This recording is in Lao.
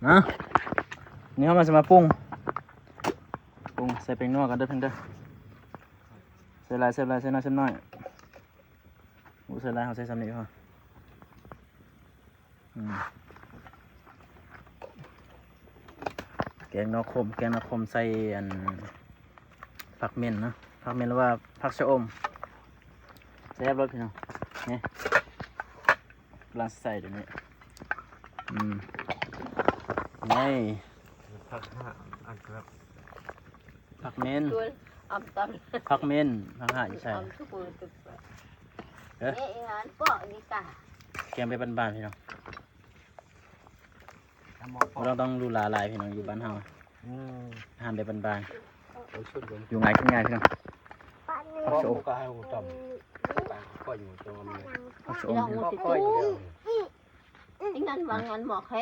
ນະ ນີ້ເຮົາມາຊິມາປຸງ ປຸງໃສ່ແປ້ງນົວກ່ອນເດີເພິ່ນເດີ ໃສ່ຫຼາຍ ໃສ່ຫຼາຍ ໃສ່ໜ້ອຍ ໃສ່ໜ້ອຍ ບໍ່ໃສ່ຫຼາຍ ເຮົາໃສ່ສ່ຳນີ້ພໍ. ອືມ ແກງໜໍ່ຂົມ ແກງໜໍ່ຂົມໃສ່ອັນ ຜັກເໝັນເນາະ ຜັກເໝັນ ຫຼືວ່າຜັກຊະອົມ ແຊບເລີຍພີ່ນ້ອງ ນີ້ ກຳລັງຊິໃສ່ດຽວນີ້ ອືມ ນີ້ ຜັກຫາ ອັນ ຜັກເໝັນ ອຳຕຳ ຜັກເໝັນ ຜັກຫາ ໃສ່ ອຳທຸກມື້ທຸກມື້ ເອີ ເອີ ງານເປາະນີ້ກະ ແກງແບບບ້ານໆ ພີ່ນ້ອງ ບໍ່ຕ້ອງ ຕ້ອງຫຼູຫຼາຫຼາຍ ພີ່ນ້ອງ ຢູ່ບ້ານເຮົາ ອືມ ອາຫານແບບບ້ານໆ ຢູ່ງ່າຍກິນງ່າຍ ພີ່ນ້ອງ ຜັກຊະອົມ ຜັກຊະອົມ ພີ່ນ້ອງ ອີງນັ້ນວ່າງານໝໍແຄ